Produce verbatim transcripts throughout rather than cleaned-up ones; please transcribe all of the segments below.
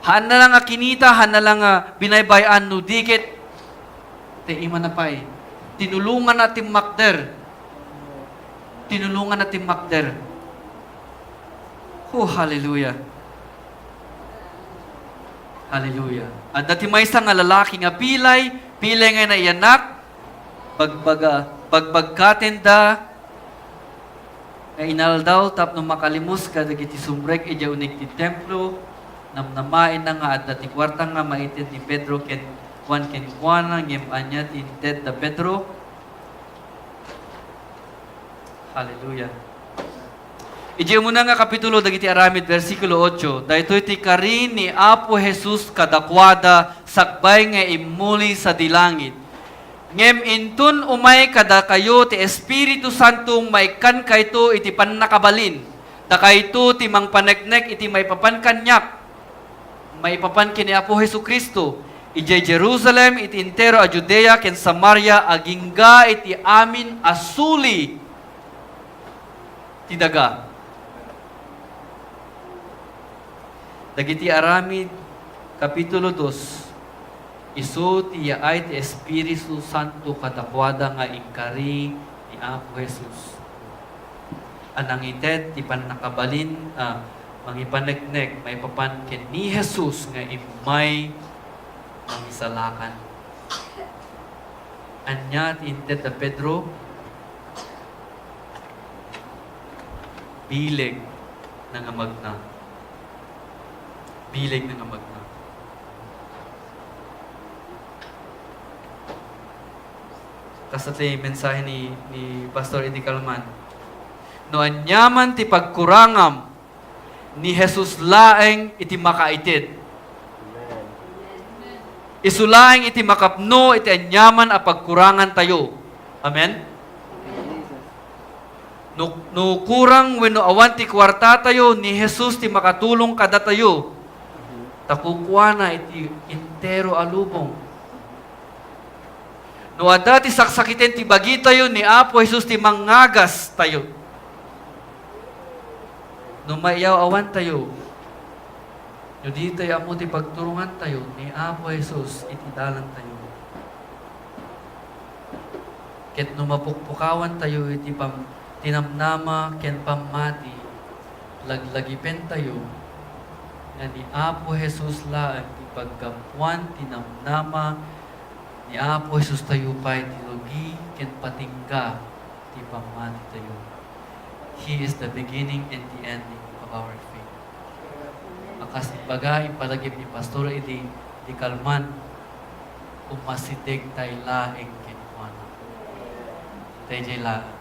Haanna la nga kinita, haanna la nga binaybay-an no di ket, ti imana pay, tinulonganna timmakder. Tinulonganna timmakder. Oh, hallelujah. Hallelujah. Adda ti maysa nga lalaki nga pilay, pilay nga naiyanak, bagbaga, bagbagkatenda, nga inaldaw tapno makalimus kadagiti sumrek idiay uneg ti templo, namnamaenna nga adda ti kuarta nga maited ni Pedro ken Juan kenkuana, ngem ania ti inted da Pedro? Hallelujah. Idiay umuna nga kapitulo dagiti Aramid, bersikulo otso, daytoy ti kari ni Apo Jesus kadakuada sakbay nga immuli sadi langit. Ngem inton umay kadakayo ti Espiritu Santo, maikkankayto iti pannakabalin. Dakayto ti mangpaneknek iti maipapan kaniak, maipapan ken ni Apo Jesu-Cristo, idiay Jerusalem, iti entero a Judea ken Samaria, agingga iti amin a suli ti daga. Dagiti Aramid, kapitulo dos, isu ti yaay ti Espiritu Santo kadakuada nga inkari ni Apo Jesus a nangited ti pannakabalin a mangipaneknek maipapan ken ni Jesus nga immay mangisalakan. Ania ti inted da Pedro? Bileg nga magna. Bileg nga magna. Kasta ti mensahe ni, ni Pastor Eddie Calman. No ania man ti pagkurangam, ni Jesus laeng iti makaited. Isu laeng iti makapno iti aniaman a pagkurangantayo. Amen? No, no kurang wenno awan ti kuartatayo, ni Jesus ti makatulong kadatayo. Ta kukuana iti entero a lubong. No adda ti saksakiten ti bagitayo, ni Apo Jesus ti mangngagastayo. No maiyaw-awantayo, no ditayo ammo ti pagturongantayo, ni Apo Jesus iti dalantayo. Ket no mapukpukawantayo iti pam-, tinamnama ken pammati, laglagipentayo nga ni Apo Jesus laeng ti paggapuan ti namnama ni Apo Jesustayo pay ti rugi ken patingga ti pammatitayo. He is the beginning and the ending of our faith. A kas imbaga, impalagip ni Pastor Eddie, di kalman, umasidegtay laeng kenkuana. Daydiay laeng.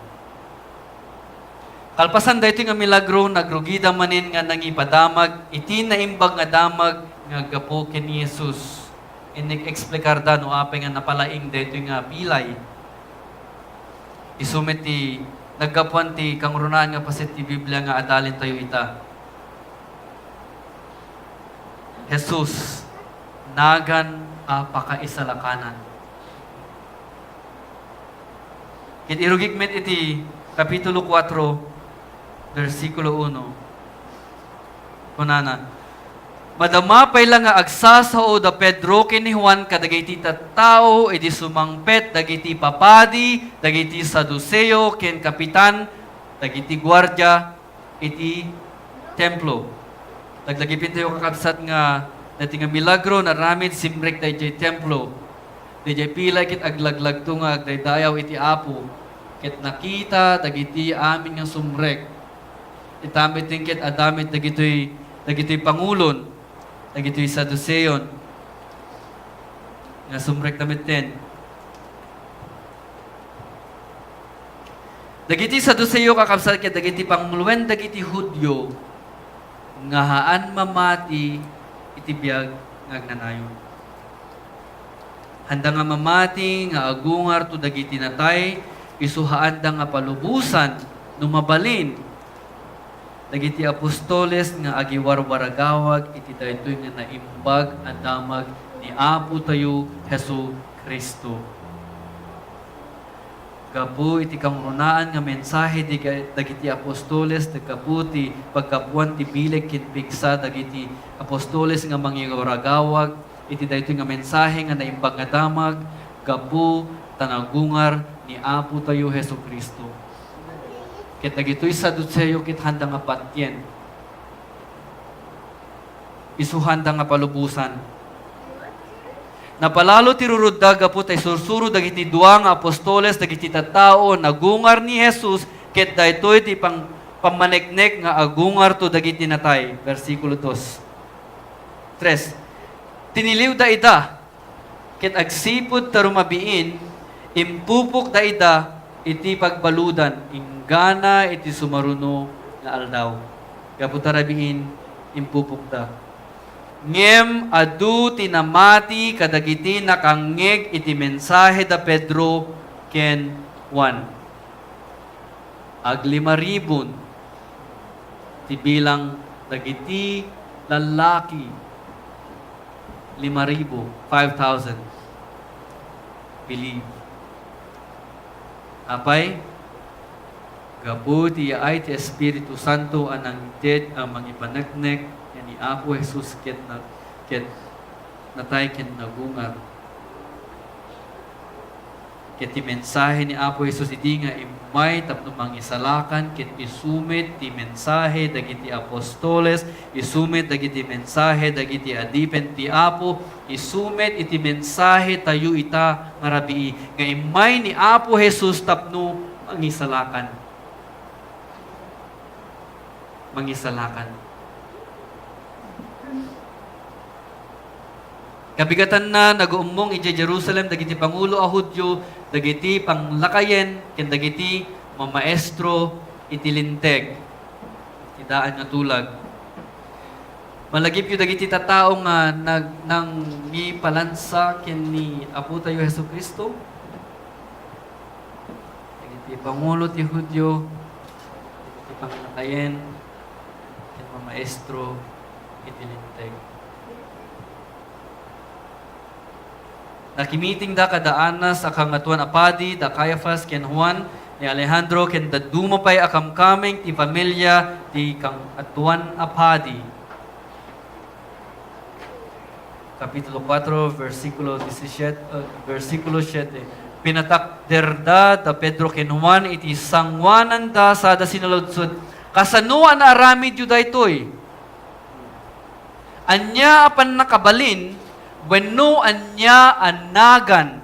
Kalpasan daytoy nga milagro, nagrugida manen nga nangipadamag iti naimbag nga damag nga aggapu ken ni Jesus. Inig-eksplikarda no apay nga napalaing daytoy nga pilay. Isu met ti naggapuan ti kangrunaan nga paset ti Biblia nga adalintayo ita. Jesus, nagan a pakaisalakanan. Ket irugik met iti Kapitulo kuatro, bersikulo uno. Kunana, madama pay la nga agsasao da Pedro ken ni Juan kadagiti tattao idi sumangpet dagiti papadi, dagiti Saduceo, ken kapitan dagiti guardia iti templo. Laglagipentayo, kakabsat, nga daytoy nga milagro nga aramid simrekda idiay templo. Daydiay pilay ket aglaglagto nga agdaydayaw iti Apo, ket nakita dagiti amin nga sumrek. Ita metten ket adda met dagitoy, dagitoy pangulon, dagitoy Saduceon, nga sumrekda metten. Dagiti Saduceo, kakabsat, ket dagiti panguloen dagiti Judio nga haan mamati iti biag nga agnanayon. Haanda nga mamati nga agungarto dagiti natay, isu haanda nga palubosan no mabalin dagiti apostoles nga agiwarwaragawag iti daytoy nga naimbag a damag ni Apotayo Jesu-Cristo. Gapu iti kangrunaan nga mensahe di, dagiti apostoles, gapu ti paggapuan ti bileg ken pigsa dagiti apostoles nga mangiragawag iti daytoy nga mensahe nga naimbag nga damag gapu ta nagungar ni Apo tayo Jesu-Cristo. Ket dagitoy Saduceo ket haanda nga patien. Isu haanda nga palubosan. Napalalo ti rurudda gapu ta isursuro dagiti dua nga apostoles dagiti tattao nagungar ni Jesus, ket daytoy ti pang-, pammaneknek nga agungarto dagiti natay. Bersikulo dos. Tres. Tiniliwda ida, ket agsipud ta rumabiin, impupokda ida iti pagbaludan, inggana iti sumaruno nga aldaw. Gapu ta rabiin, impupokda. Ngem adu ti namati kadagiti nakangngeg iti mensahe da Pedro ken Juan. Aglimaribon ti bilang dagiti lallaki. Lima ribu, five thousand. Believe. Apay, gapu ti yaay ti Espiritu Santo a nangted a mangipaneknek ken ni Apo Jesus ket na-, ket natay ken nagungar. Ket ti mensahe ni Apo Jesus idi nga immay tapno mangisalakan, ket isu met ti mensahe dagiti apostoles, isu met dagiti mensahe dagiti adipen ti Apo, isu met iti mensahe tayo ita nga rabii, nga immay ni Apo Jesus tapno mangisalakan. Mangisalakan. Kabigatanna, naguummong idiay Jerusalem dagiti pangulo a Judio, dagiti panglakayen, ken dagiti mamaestro iti Linteg. Ti daan nga tulag. Malagipyo dagiti tattao nga nag-, nangipalansa ken ni Apo tayo Jesu-Cristo. Dagiti pangulo ti Judio, dagiti panglakayen, ken mamaestro iti Linteg. Nakimitingda kada Anas a Kangatoan a Padi, da Caiafas ken Juan, ni Alejandro, ken dadduma pay a kamkameng ti familia ti Kangatoan a Padi. Kapitulo kuatro, bersikulo disisiete, eh, bersikulo siete. Pinatakderda da Pedro ken Juan iti sangoananda sada sinaludsod, "Kasano a naaramidyo daytoy? Ania a pannakabalin wenno ania a nagan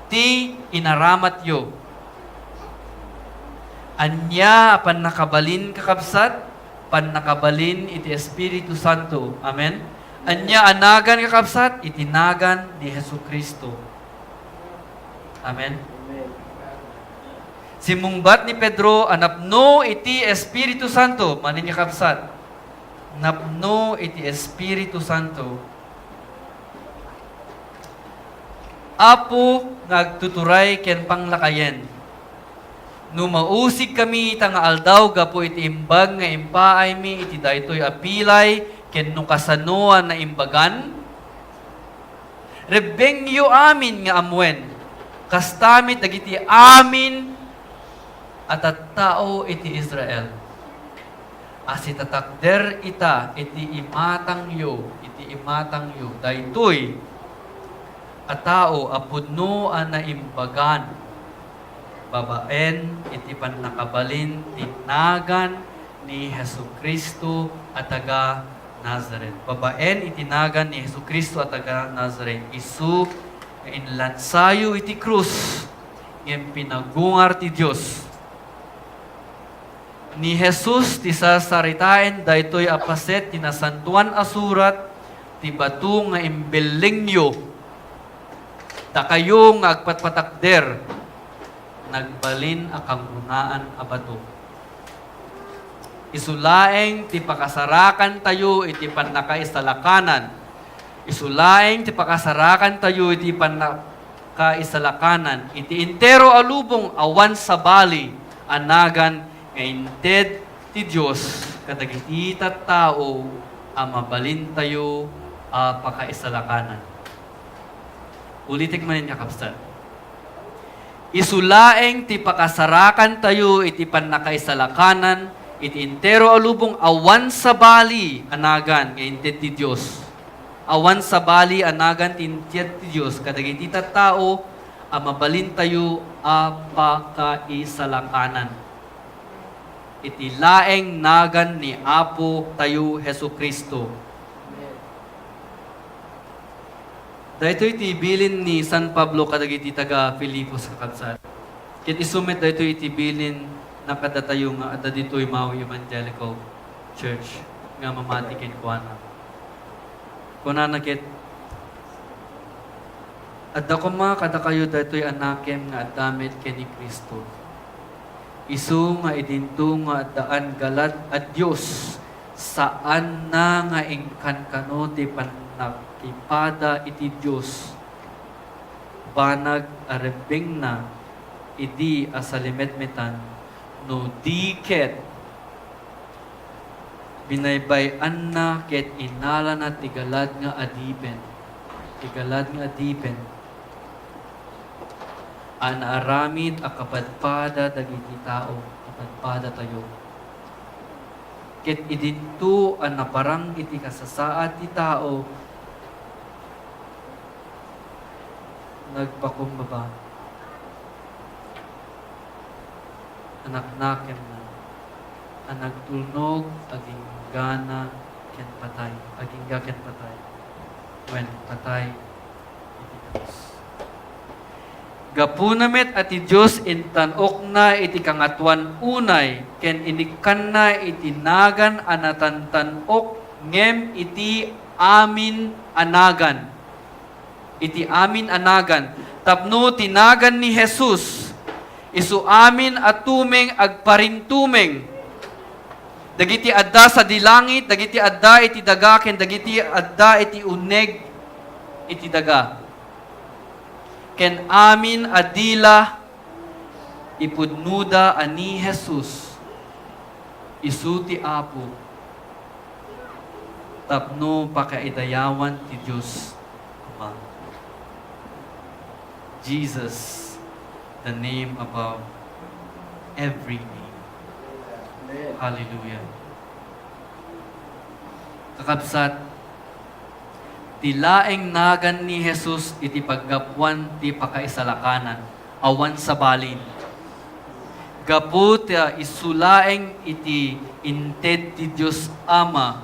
ti inaramatyo?" Ania a pannakabalin, kakabsat? Pannakabalin iti Espiritu Santo. Amen? Ania a nagan, kakabsat? Iti nagan ni Jesu-Cristo. Amen? Simmungbat ni Pedro a napno iti Espiritu Santo. Manen, kakabsat? Napno iti Espiritu Santo. Apo nga agtuturay ken panglakayen, no mausigkami ita nga aldaw gapu iti imbag nga impaaymi iti daytoy a bilay ken no kasano a naimbagan, rebbengyo amin nga ammoen, kasta met dagiti amin a tattao iti Israel, a sitatakder ita iti imatangyo, iti imatangyo, daytoy a tao a pudno a naimbagan babaen iti pannakabalin ti nagan ni Jesu-Cristo a taga Nazaret. Babaen iti nagan ni Jesu-Cristo a taga Nazaret, isu nga inlansayo iti krus, ngem pinagungar ti Dios. Ni Jesus ti sarsaritaen daytoy a paset ti Nasantoan a Surat, ti bato nga imbellengyo, dakayo nga agpatpatakder, nagbalin a kangrunaan a bato. Isu laeng ti pakasarakantayo iti pannakaisalakanan. Isu laeng ti pakasarakantayo iti pannakaisalakanan. Iti entero a lubong, awan sabali a nagan nga inted ti Dios kadagiti tattao a mabalintayo a pakaisalakanan. Ulitek manen, kakabsat. Isu laeng ti pakasarakantayo iti pannakaisalakanan iti entero a lubong awan sabali a nagan nga inted ti Dios. Awan sabali a nagan ti inted ti Dios kadagiti tattao a mabalintayo a pakaisalakanan iti laeng nagan ni Apo tayo Jesu-Cristo. Daytoy ti bilin ni San Pablo kadagiti taga-Filipos, kakabsat. Ket isu met daytoy iti bilin na kadatayo nga adda ditoy Maui Evangelical Church nga mamati kenkuana. Kunana ket, "Adda koma kadakayo daytoy a nakem nga adda met ken ni Cristo. Isu nga idinto nga addaan galad a Dios, saanna nga inkankano ti pannakipada iti Dios. Banag a rebbengna idi a salimetmetan, no di ket binaybay-anna ket inalana ti galad nga adipen, ti galad nga adipen a naaramid a kapadpada dagiti tao, kapadpadatayo. Ket idinto a naparang iti kasasaad ti tao, nagpakumbaba, a naknakemna, a nagtulnog agingga ken patay, agingga ken patay, wen patay iti krus. Gapuna met a ti Dios intan-okna iti Kangatoan unay ken inikkanna iti nagan a natantan-ok ngem iti amin a nagan." Iti amin a nagan, tapno ti nagan ni Jesus, isu amin a tumeng agparintumeng. Dagiti adda sadi langit, dagiti adda iti daga, ken dagiti adda iti uneg iti daga. Ken amin a dila ipudnoda a ni Jesus isu ti Apo tapno pakaidayawan ti Dios Ama. Jesus, the name above every name. Hallelujah. Kakabsat, ti laeng nagan ni Jesus iti paggapuan ti pakaisalakanan, awan sabalin. Gapu ta isu laeng iti inted ti Dios Ama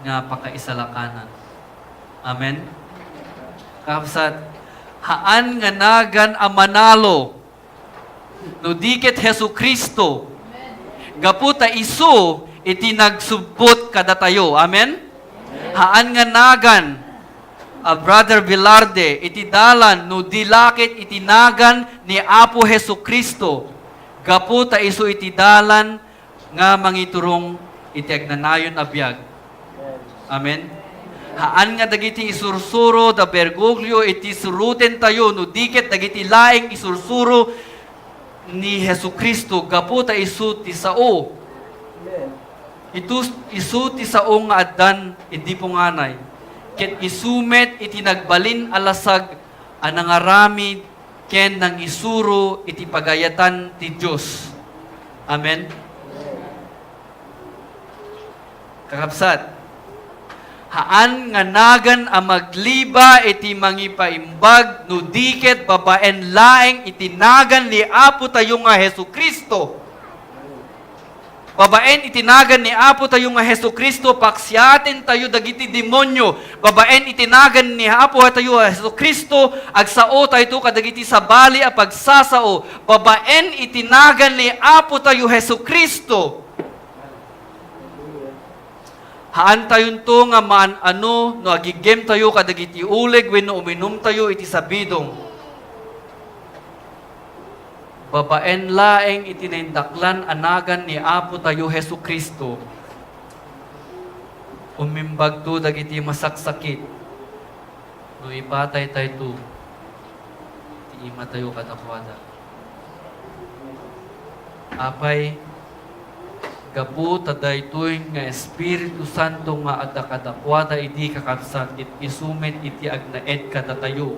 nga pakaisalakanan. Amen? Kakabsat, haan nga nagan a manalo no di ket Jesu-Cristo. Gapu ta isu iti nagsubput kadatayo. Amen? Haan nga nagan a Brother Velarde iti dalan no di la ket iti nagan ni Apo Jesu-Cristo. Gapu ta isu iti dalan nga mangiturong iti agnanayon a biag. Amen. Haan nga dagiti isursuro da Bergoglio iti surotentayo no di ket dagiti laeng isursuro ni Jesu-Cristo gapu ta isu ti sao. Itus-, isu ti sao nga addan idi punganay. Ket isu met iti nagbalin a lasag a nangaramid ken nangisuro iti pagayatan ti Dios. Amen. Kakabsat, haan nga nagan a magliba iti mangipaimbag no di ket babaen laeng iti nagan ni Apo tayo nga Jesu-Cristo. Babaen iti nagan ni Apo tayo nga Jesu-Cristo, paksiatentayo dagiti demonio. Babaen iti nagan ni Apo tayo nga Jesu-Cristo, agsaotayto kadagiti sabali a pagsasao. Babaen iti nagan ni Apo tayo Jesu-Cristo. Haantayonto nga maan-ano no agiggemtayo kadagiti uleg wenno uminumtayo iti sabidong. Babaen laeng iti naindaklan a nagan ni Apo tayo Jesu-Cristo, umimbagto dagiti masaksakit no ipataytayto ti imatayo kadakuada. Apay, gapu ta daytoy nga Espiritu Santo nga adda kadakuada idi, kakabsat, ket isu met iti agnaed kadatayo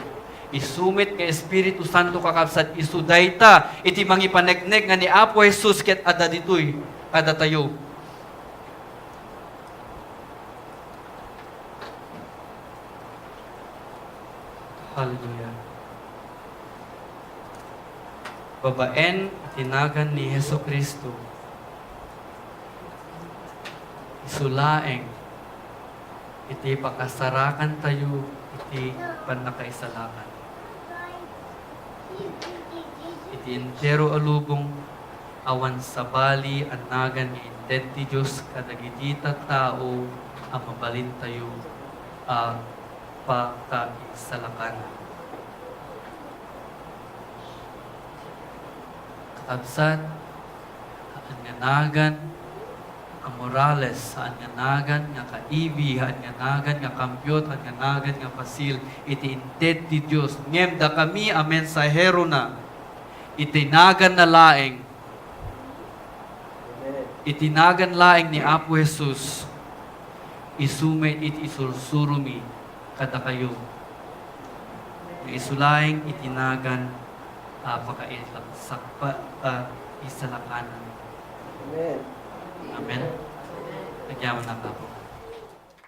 Isu met nga Espiritu Santo, kakabsat, isu dayta iti mangipaneknek nga ni Apo Jesus ket adda ditoy kadatayo. Hallelujah. Babaen iti nagan ni Jesu-Cristo, isu laeng iti pakasarakantayo iti pannakaisalakan. Iti entero a lubong, awan sabali a nagan nga inted ti Dios kadagiti tattao a mabalintayo a pakaisalakanan. Kakabsat, haan nga nagan nga Morales, haan nga nagan nga Kaibi, haan nga nagan nga Kampiot, haan nga nagan nga Pasil, iti inted ti Dios. Ngem dakami a mensaherona, iti naganna laeng, iti nagan laeng ni Apo Jesus, isu met iti isursuromi kadakayo nga isu laeng iti nagan a pakaisalakan, pakaisalakan. Amen. Amen. Agyaman na, Apo.